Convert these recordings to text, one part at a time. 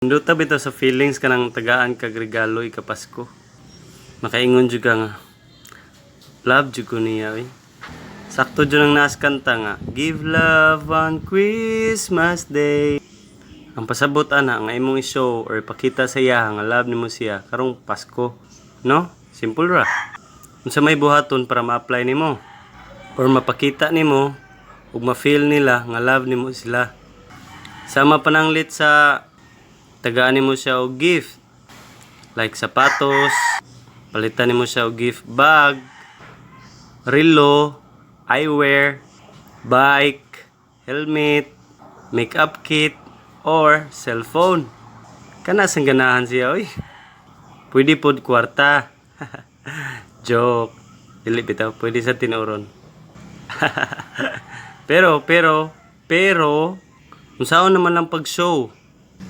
Nindota bitaw sa feelings kanang tagaan kag regalo ika-Pasko. Makaingon jud ka nga love jud ko niya, oy. Sakto jud ang naas kanta nga "Give Love on Christmas Day". Ang pasabot ana nga imong i-show or ipakita sa iya nga love nimo siya karong Pasko. No? Simple ra. Unsa may buhaton para ma-apply nimo or mapakita nimo ug ma-feel nila nga love nimo sila? Sama pananglit sa tagaan nimo siya og gift like sapatos, palitan nimo siya og gift bag, relo, eyewear, bike, helmet, makeup kit, or cellphone. Kana sang ganahan siya, oy. Pwede pod kwarta. Joke. Dili bitaw, pwede sa tinuron. Pero, unsaon naman lang pag-show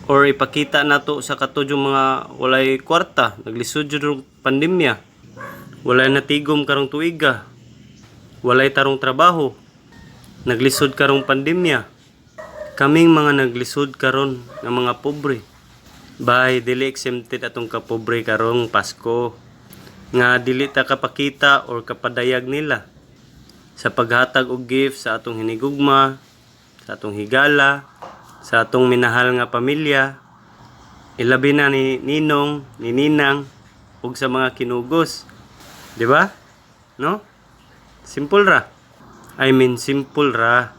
or ipakita nato sa kato yung mga walay kwarta, naglisod jud rong pandemya, walay natigom karong tuiga, walay tarong trabaho, naglisod karong pandemya, kaming mga naglisod karon nga mga pobre. Bay, dili exempted atong kapobre karong Pasko nga dili ta kapakita or kapadayag nila sa paghatag og gift sa atong hinigugma, sa atong higala, sa atong minahal nga pamilya, ilabi na ni ninong, ni ninang, ug sa mga kinugos. Di ba? No? Simple ra. I mean, simple ra.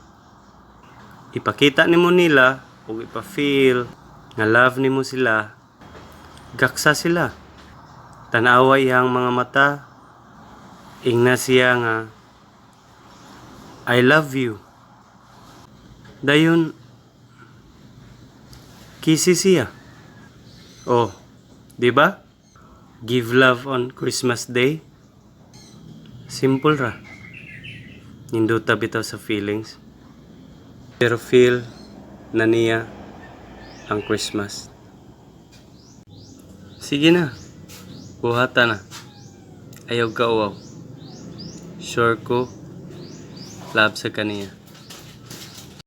Ipakita nimo nila ug ipa-feel nga love nimo sila. Gaksa sila. Tanawa iyang mga mata. Ingna siya nga, "I love you." Dayon, kisi siya. Oh, di ba? Give love on Christmas Day. Simple ra. Nindota bitaw sa feelings. Pero feel na niya ang Christmas. Sige na. Buhata na. Ayaw ka uwaw. Sure ko, love sa kaniya.